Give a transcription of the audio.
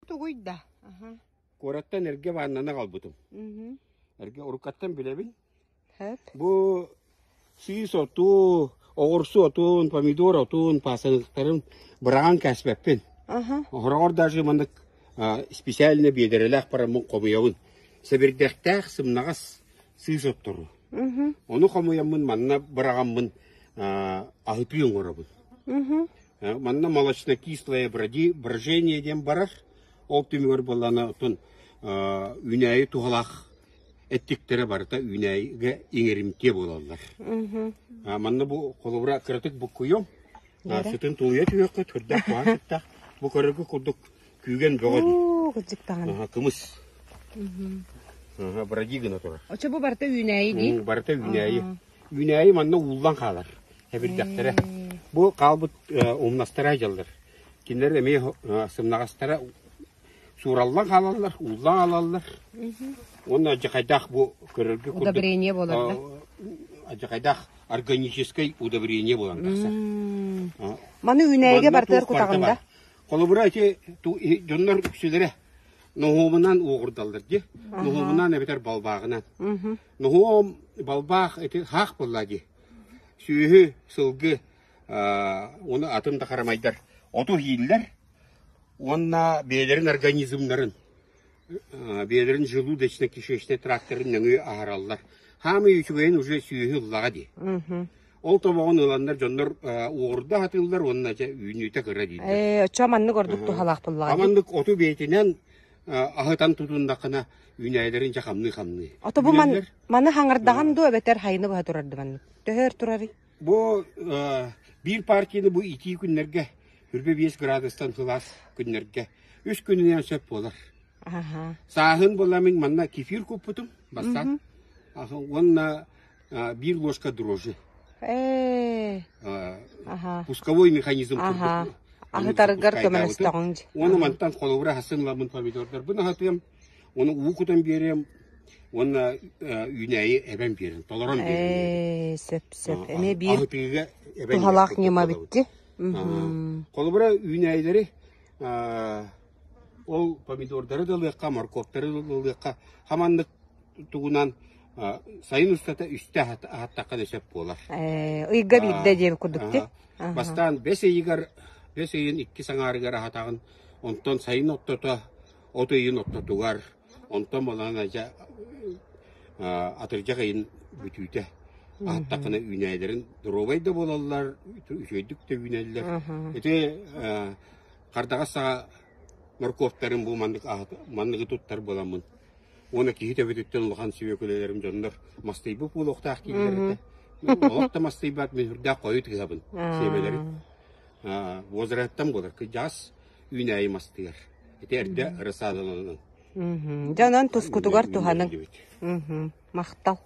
Тугуй да? Аха. Куораттан эргэ ваннаны аҕалбытым. Мгм. Эргэ уруккаттан билэбин. Хөп. Бу сыыс оту, оҕурсу отун, помидор отун, пасынктарын быраҕан кээспэппин. Аха. Хороҕор даже маннык специально биэдэрэлээх бараммын хомуйабын. Сэбирдэхтээх сымнаҕас сыыс оттору. Мгм. Ону хомуйаммын манна быраҕаммын аһытыы оҥоробун. Мгм. Манна молочнокислое брожение диэн барар. Ол түмүгэр буоллаҕына оттон үүнээйи туһалаах эттиктэрэ барыта үүнээйигэ иҥэримтиэ буолаллар. Манна бу холобура кыратык буккуйуом. Сытын тулуйа түһүөххэ түрдээх куһаҕан сыттаах. Бу көрөргө курдук күүгэн бөҕө дии. Уу, кырдьык даҕаны. Кымыс. Броди гына турар. Очо бу барыта үүнээйи дии? Барыта үүнээйи. Үүнээйи манна ууллан хаалар, эбирдэхтэрэ. Бу хаалбыт умнастара дьаллар. Кинилэр эмиэ сымнаҕастара суураллан хаалаллар, ууллан хаалаллар. Уонна алдьархайдаах бу көрөргө курдук Удобрение буолар да? алдьархайдаах органическай удобрение буолан тахсар. Маны үүнээйигэ Манна барытыгар туох барыта кутаҕын да? бар. Холобура ити дьоннор үксүлэрэ ноһуомунан уоҕурдаллар дии. Ноһуомунан эбэтэр балбааҕынан. Ноһуом балбаах ити хаах буолла дии. Сүөһү, сылгы уонна атын да харамайдар оту иһииллэр уонна бэйэлэрин организмнарын бэйэлэрин желудочно-кишечнай трактарын нөҥүө аһараллар. Хаамый үчүгэйин уже сүөһү ыллаҕа дии. Ол тобоҕун ыланнар дьоннор уоҕурда сатыыллар уонна дьэ үүнүүтэ кыра дииллэр. Ээ, оччо маннык ордук туһалаах буоллаҕа дии. Аманнык оту бэйэтинэн аһытан тутуннаххына үүнээйилэрин дьэ хамныы-хамныы. Ото бу ман, маны хаҥардаҕын дуо эбэтэр хайыны быһа турар маннык? Төһө өр турарый? Бу биир партияны бу итии күннэргэ 25 градустан сылаас күннэргэ үс күнүнэн сөп буолар. Сааһын буолла мин манна кефир куппутум бастаан. Уонна биир ложка дрожжи. Ээ. Пусковой механизм курдук. Аһытаргар көмөлөстөҕүҥ. Уонна мантан холобура хасын ламын помидордарбын аһатыам, уонна уу кутан биэриэм, уонна үүнээйи эбэн биэрэн, толорон биэрэн. Ээ, сөп сөп. Эмиэ биир аһытыыга эбэн туһалаах ньыма битти. Холобура үүнээйилэри ол помидордары да ылыахха, моркуоптары да ылыахха, хаманнык тугунан сайын устата үстэ аһаттахха да сөп буолар. Ыйга биирдэ диэбит курдук ти. Бастаан бэс ыйыгар, бэс ыйын икки саҥаарыгар аһатаҕын, онтон сайын ортото, от ыйын ортотугар, онтон балаҕан дьэ атырдьах ыйын бүтүүтэ аһаттаххына үүнээйилэрин доруобай да буолаллар, үчүгэйдик да үүнэллэр. Ити хардаҕас саҕа моркуоптарын бу маннык манныгы туттар буоламмын Уонна киһи төбөтүттэн улахан сүөкүлэлэрим дьоннор мастыйбыт буолуохтаах дииллэр этэ. Олох да мастыйбат мин үрдээх хойут ыһабын сиэмэлэрин. Возрастан буолар кыдьаас үүнээйи мастыйар. Ити эрдэ рассадаланан. Дьэ онон тускутугар туһаныҥ. Махтал.